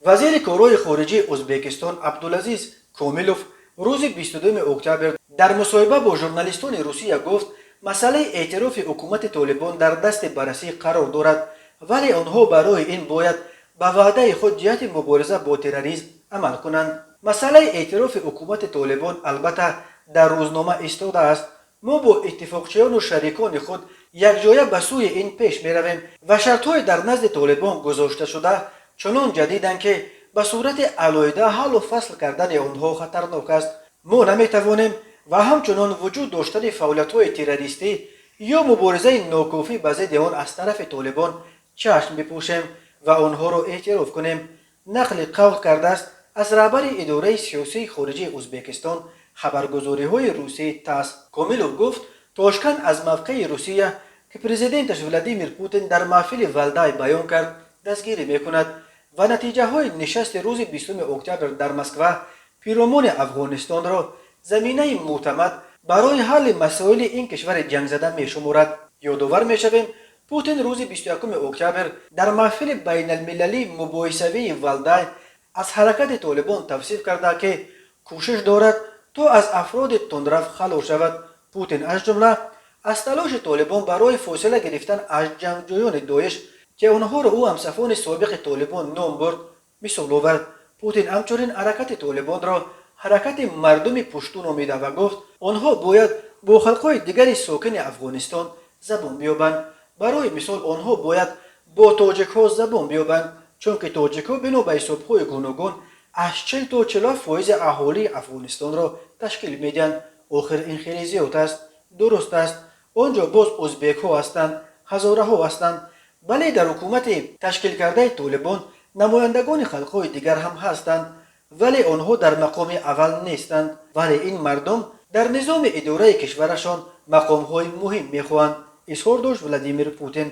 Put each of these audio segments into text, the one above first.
Вазири корҳои хориҷии Ӯзбекистон Абдулазиз Комилов рӯзи 22 октябр дар мусоҳиба бо журналистони Русия гуфт, масъалаи эътирофи ҳукумати Толибон дар дасти баррасӣ қарор дорад, вале онҳо барои ин бояд ба ваъдаи худ ҷиҳати мубориза бо терроризм амал кунанд. Масъалаи эътирофи ҳукумати Толибон албатта дар рӯзнома истодааст. Мо бо иттифоқчиёну шарикони худ якҷоя ба сӯи ин пеш меравем ва шартҳои дар назди Толибон гузошташуда чунон ҷадиданд, ки ба сурати алоҳида ҳаллу фасл кардани онҳо хатарнок аст. Мо наметавонем ва ҳамчунон вуҷуд доштани фаъолиятҳои террористӣ ё муборизаи нокофӣ ба зидди он аз тарафи Толибон чашм бипӯшем ва онҳоро эътироф кунем, нақли қавл кардааст аз раҳбари идораи сиёсии хориҷии Ӯзбекистон хабаргузориҳои русии ТАСС. Комилов гуфт, Тошканд аз мавқеи Русия, ки президенташ Владимир Путин дар маҳфили Валдай баён кард, дастгирӣ мекунад ва натиҷаҳои нишасти рӯзи 20 октябр дар Москва пиромони Афғонистонро заминаи мӯътамад барои ҳалли масоили ин кишвари ҷангзада мешуморад. Ёдовар мешавем, Путин рӯзи 21 октябр дар маҳфили байналмилалии мубоҳисавии Валдай аз ҳаракати Толибон тавсиф карда, ки кӯшиш дорад, то аз афроди тундрав халос шавад. Путин аз ҷумла аз талоши Толибон барои фосила гирифтан аз ҷангҷӯёни Доиш, ки онҳоро ӯ ҳамсафони собиқи Толибон ном бурд, мисол овард. Путин ҳамчунин ҳаракати Толибонро ҳаракати мардуми пушту номида ва гуфт, онҳо бояд бо халқҳои дигари сокини Афғонистон забон биёбанд. Барои мисол, онҳо бояд бо тоҷикҳо забон биёбанд, чунки тоҷикҳо бино ба ҳисобҳои гуногун аз 40 то 47 фоизи аҳолии Афғонистонро ташкил медиҳанд. Охир ин хеле зиёд аст. Дуруст аст, он ҷо боз ӯзбекҳо ҳастанд, ҳазораҳо ҳастанд, вале дар ҳукумати ташкилкардаи Толибон намояндагони халқҳои дигар ҳам ҳастанд, вале онҳо дар мақоми аввал нестанд. Вале ин мардум дар низоми идораи кишварашон мақомҳои муҳим мехоҳанд, изҳор дошт Владимир Путин.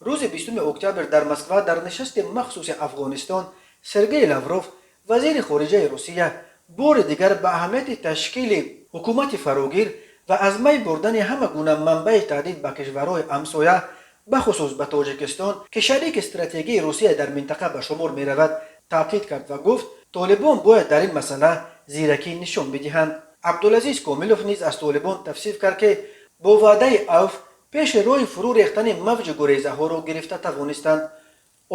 Рӯзи 20 октябр дар Москва дар нишасти махсуси Афғонистон Сергей Лавров, вазири хориҷаи Русия, бори дигар ба аҳамияти ташкили ҳукумати фарогир ва аз байн бурдани ҳама гуна манбаи таҳдид ба кишварҳои ҳамсоя, бахусус ба Тоҷикистон, ки шарики стратегии Русия дар минтақа ба шумор меравад, таъкид кард ва гуфт, Толибон бояд дар ин масъала зиракӣ нишон бидиҳанд. Абдулазиз Комилов низ аз Толибон тавсиф кард, ки бо ваъдаи авф пеши роҳи фурӯ рехтани мавҷи гурезаҳоро гирифта тавонистанд.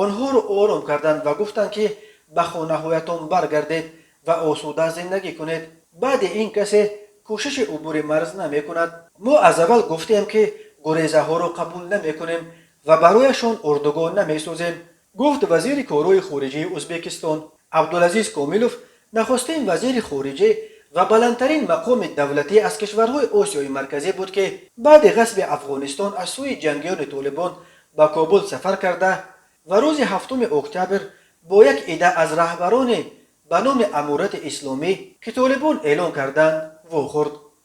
Онҳоро ором карданд ва гуфтанд, ки ба хонаҳоятон баргардед ва осуда зиндагӣ кунед. Баъди ин касе кӯшиши убури марз намекунад. Мо аз аввал гуфтем, ки гурезаҳоро қабул намекунем ва барояшон урдугоҳ намесозем, гуфт вазири корҳои хориҷии Ӯзбекистон. Абдулазиз Комилов нахустин вазири хориҷӣ ва баландтарин мақоми давлатӣ аз кишварҳои Осиёи Марказӣ буд, ки баъди ғасби Афғонистон аз сӯи ҷангиёни Толибон ба Кобул сафар карда ва рӯзи 7 октябр бо як идда аз раҳбарони ба номи Аморати Исломӣ, ки Толибон эълон карданд, вохӯрд.